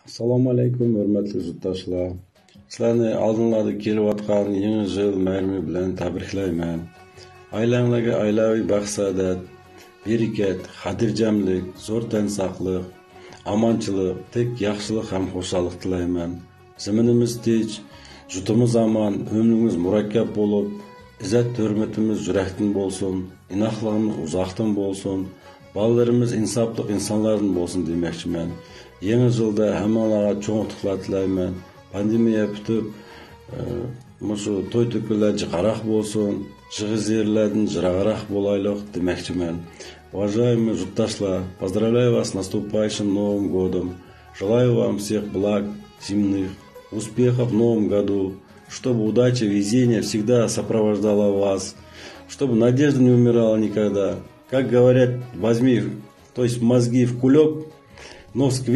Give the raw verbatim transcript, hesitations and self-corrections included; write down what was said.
ئەسسالامۇ ئەلەيكۇم، ھۆرمەتلىك يۇرتداشلار. سىلەرنى ئالدىڭلاردا كېلىۋاتقان يېڭى يىل بايرىمى بىلەن تەبرىكلەيمەن. ئائىلەڭلارگە ئائىلەۋى بەخت-سائادەت، بەرىكەت، خاتىرجەملىك، زور تەن ساقلىق، ئامانچىلىق، تەك ياخشىلىق ھەم خۇشاللىق تىلەيمەن. زېمىنىمىز تىنچ، يۇرتىمىز ئامان، ئۆمرىمىز مۇرەككەپ بولۇپ، ئىززەت-ھۆرمىتىمىز يۈرەكتىن بولسۇن، ئىناقلىقىمىز ئۇزاقتىن بولسۇن، بالىلىرىمىز ئىنساپلىق ئىنسانلاردىن بولسۇن دېمەكچىمەن. يېڭى يىلدا ھەممىڭلارغا چوڭ ئۇتۇقلار تىلەيمەن. پاندېمىيە پۈتۈپ، ئە، مۇشۇ توي-تۆكۈنلەر جىقراق بولسۇن، يىغا-زىيىرىلەردىن يىراقراق بولايلۇق دېمەكچىمەن. Уважаемые юртдашлар, поздравляю вас с наступающим Новым годом. Желаю вам всех благ земных, успехов в новом году, чтобы удача, везение всегда сопровождало вас, чтобы надежда не умирала никогда. Как говорят, возьми, то есть мозги в кулек, но в скверну